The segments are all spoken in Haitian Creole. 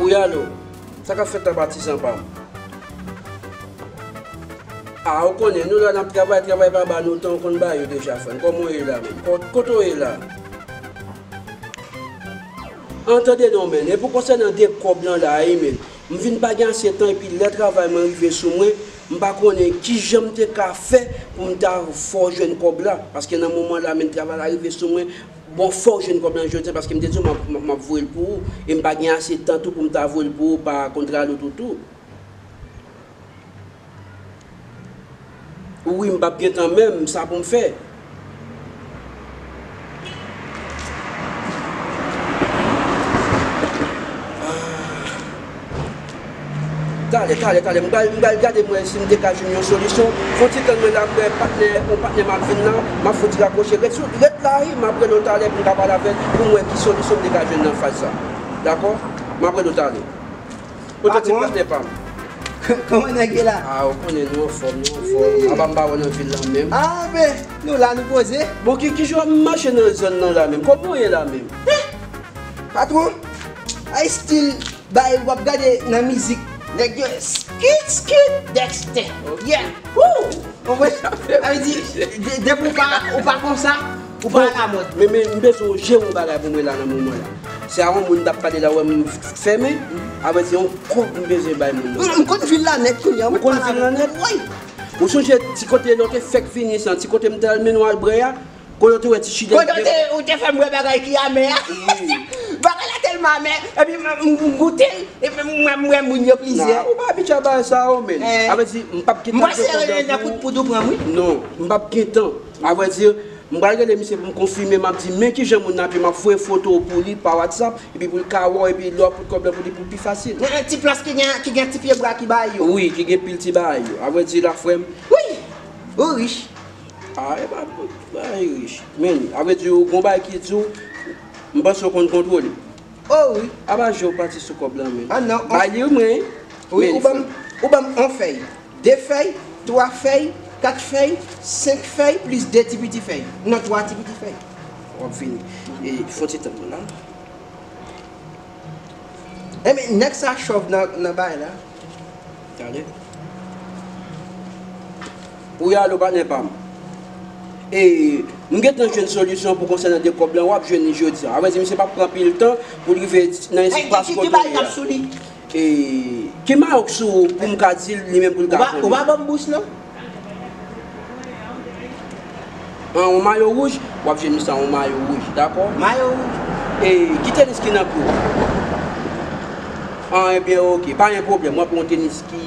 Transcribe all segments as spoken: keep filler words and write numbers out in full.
Wi, alo. Sa k ap fèt la, patizan pa m? A, ou konnen, nou la n ap travay, travay pa ba nou tan, ou konn bagay yo deja, frè m. Kòman w ye la menm? Ko-, kote w ye la? An, tande non, men. E pou konsènan de kòb lan la, wi, men. M vin pa gen ase tan, epi lè travay mwen rive sou mwen, m pa konnen kijan m te ka fè pou m ta fè w jwenn kòb la. Paske nan moman la, men, travay la rive sou mwen, bon, fò w jwenn kòb lan jodi a, paske m te di w m ap, m ap, m ap voye l pou ou, e m pa gen ase tan tou pou m ta voye l pou ou pa kontra loto tou. Wi, m p ap gen tan menm, sa pou m fè. Ah. Talè, talè, talè, m pral, m pral gade m wè si m te ka jwenn yon solisyon. Fon ti tann mwen la, m wè patnè, yon patnè m ap vin la, m ap fouti rakwoche. Ret sou, ret la, wi, m ap rele w talè pou m ka pale avè l, pou m wè ki solisyon m te ka jwenn nan faz sa. Dakò? M ap rele w talè. Kote ti patnè pa m? Kòman nèg ye la? Ah, ou konnen nou anfòm, nou anfòm. Wi. Apa m pa wè nan vil lan menm. Ah, men, nou la, nou poze. Bon, ki, ki jan w mache nan zòn nan la menm? Kòman w ye la menm? Eh! Patwon, I still bay w ap gade nan mizik. Nèg yo skit, skit, Dexter. Ok. Yeah. Woo! Konprann? Sa vle di, de-, depi w pa, ou pa konsa, ou pa alamòd. Men, men, m bezwen w jere yon bagay pou mwen la nan moman la. Se a yon moun m t ap pale la, ou wè m fèmen. Apre se yon kòb m bezwen bay moun nan. M konn vil la nèt kounye a. Ou konn vil la nèt? Wi. Ou sonje ti kote lè w te fèk vini sa, ti kote m te al mennen w al brè a? Kote w te wè ti chilè. Kote w te, ou te fè m wè bagay ki amè a. Wi. Bagay la tèlman amè, epi m, m, m goute l, epi m, m, m wè moun yo plizyè. Nah, ou pa abitye a bagay sa yo, men. Eh. Sa vle di, m p ap gentan jwenn kòb la pou ou. M pral rele nan kout poud ou pran m, wi. Non, m p ap gentan. A vrè di, m pral rele misye pou m konfime, m ap di, men kijan moun nan, epi m ap voye foto pou li pa WhatsApp, epi pou l ka wè w, epi lè w ap pote kòb la pou li, pou l pi fasil. Nan ti plas ki gen, ki gen ti pye bwa ki bay yo. Wi, ki gen pil ti bagay yo. A vrè di la, frè m. Wi, ou rich. Ah, e pa, pa rich. Men, a vrè di, ou gon bagay ki di w, m panse w konn kontwole. Oh, wi. Apa je w pati sou kòb la, men. Ah, non. Bay li mwen. Wi, men, ou ban m, ou ban m yon fèy, de fèy, twa fèy, kat fèy, senk fèy, plis de ti piti fèy. Non, twa ti piti fèy. W ap vini. E, fon ti tann mwen la. Enben, nèg sa chòv nan, nan bagay la. Tande. Wi, alo, patnè pa m. E, m gentan jwenn solisyon pou konsènan de kòb lan, w ap jwenn li jodi a. A vrè di, misye p ap pran pil tan pou l rive nan espas kote w ye a. Ki, ki, ki bagay k ap sou li? E, ki mayok sou ou pou m ka di l li menm pou l ka konnen? Ou pa, ou pa ban m bous, non? An, yon mayo wouj, w ap jwenn sa, yon mayo wouj, dakò? Mayo wouj. E, ki tenis ki nan pye w? An, ebyen, oke, pa gen pwoblèm, w ap pran yon tenis ki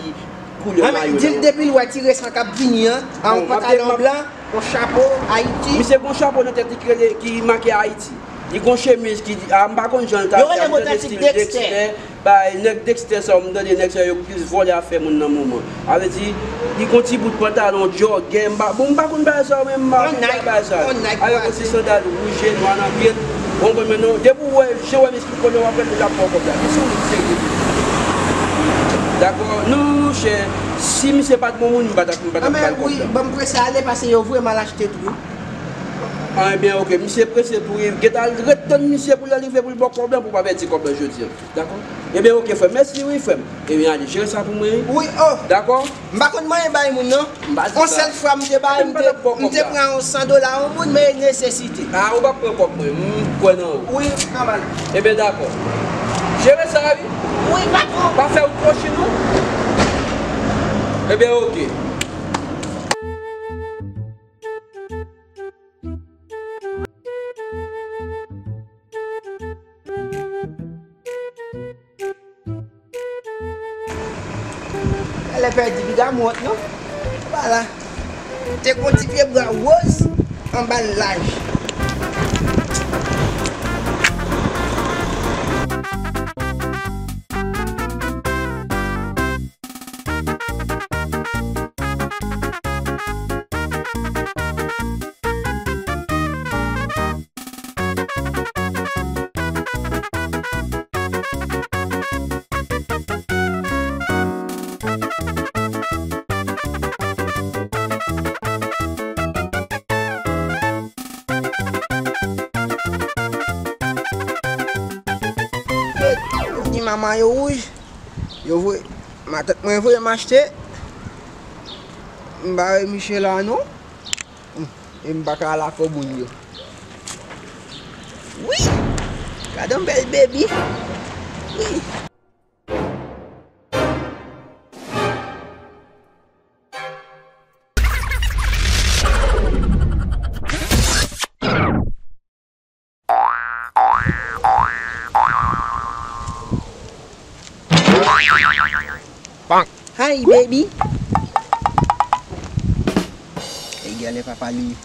koulè mayo la. Di l depi l wè ti resan k ap vini an, an yon pantalon blan, yon chapo, Ayiti. Misye gon chapo nan tèt li ki rele, ki make Ayiti. Li gon chemiz ki, a, m pa konn jan l ta fè, m tande stil Dexter. Bay, nèg Dexter sa yo, m tande nèg sa yo plis vòlè afè moun nan moman. A vle di, li gon ti bout pantalon, jògè, m pa, bon, m pa konn bagay sa yo, men m pa konn bagay sa yo. Avèk yon ti sandal wouj e nwa nan pye l. Bon, bon, men non, depi w wè, jan w wè misye konnen w ap wè l ap pran kòb la. Li sou wout serye. Dakò, non, monchè, si misye pa t bon moun, m pa t ap, m pa t ap ba l kòb la. Ban m prese ale, paske yo voye m al achte tou. An, ebyen, oke, misye prese tou, wi. Gentan al ret tann misye pou lè l rive pou l ba w kòb la, pou w pa pèdi kòb la jodi a. Dakò? Ebyen, oke, frè m. Mèsi, wi, frè m. Ebyen, ale, jere sa pou mwen, wi. Wi, oh. Dakò? M pa konn manyen bay moun, non. M pa di sa. Yon sèl fwa m te bay, m te, m te pran yon san dola yon moun, men e nesesite. A, ou p ap pran kòb mwen. M kwè nan ou. Wi, nòmal. Ebyen, dakò. Jere sa, wi. Wi, patwon. Pa fè ou kwochi, non. Ebyen, oke. Talè pèdi piga m wont non. Vwala. Te gon ti pye bwa woz anba laj. Ti manman yo wouj, yo voye, matant mwen voye m achte. M pa wè misye la non. Hmm, e m pa ka al afè moun yo. Wi! Gade yon bèl baby. Wi! Hi, baby. Hey, gèlè papa li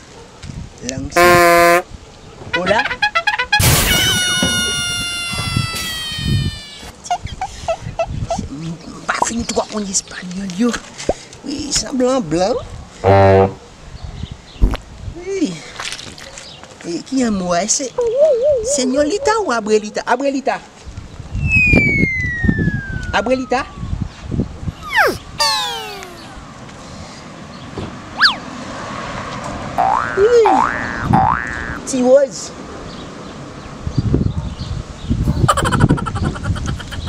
lang sa. Hola. M pa fin twò konn espanyòl yo. Wi, sanblan blan. Wi. E, ki mo a? Se Señorita ou Abuelita? Abuelita. Abuelita. Wi. Ti Rose.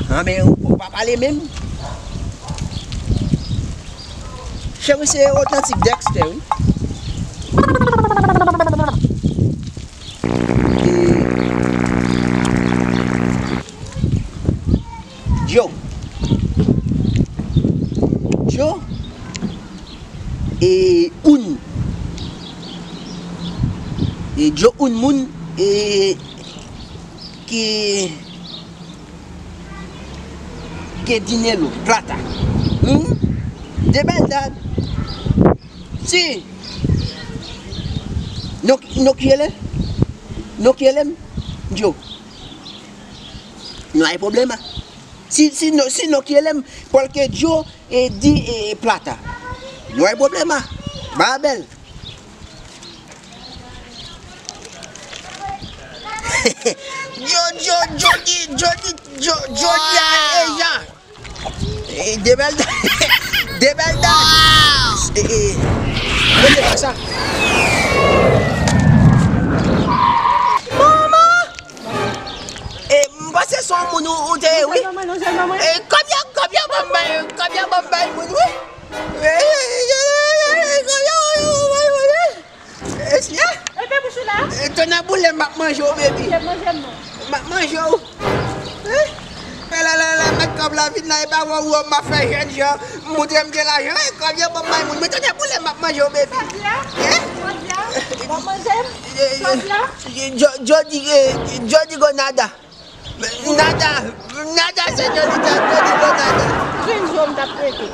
Anben, ou, ou pa pale menm. Cheri, se otantik Dexter, wi. E, Joe. Joe. E, un. E, Joe, un moun. E, que, que dinero, plata. Hmm? De verdad. Sí. No, no quiere. No quiere. Yo. No hay problema. Si, si no, si no quiere, porque yo, eh, di, eh, plata. No hay problema. Va a ver. Jodi, jodi, jodi, jo-, jodi a deja. Eh, de verdad. De verdad. Eh, eh. Mete pa sa. Manman! Eh, m panse se yon moun ou, ou te ye, wi. Eh, kòb yo, kòb yo ban m bay, kòb yo ban m bay moun, wi. Eh, eh, eh, eh, eh, kòb yo, kòb yo ban m bay moun, wi. Esye. Epe bouch ou la. E, tonnè boule, m ap manje w, baby. Manje m non. M ap manje w. Eh? E la, la, la, mèt kòb la vin la, e pa wè w m ap fè jèn jan, moutre m gen lajan, e kòb yo ban m bay moun. Men tonnè boule, m ap manje w, baby. Jodi a? Eh? Jodi a? W ap manje m? Eh, eh, jodi a? Eh, jo-, jodi, eh, jodi go nada. Nada, nada, señorita, jodi go nada. Jwenn jou m t ap rete.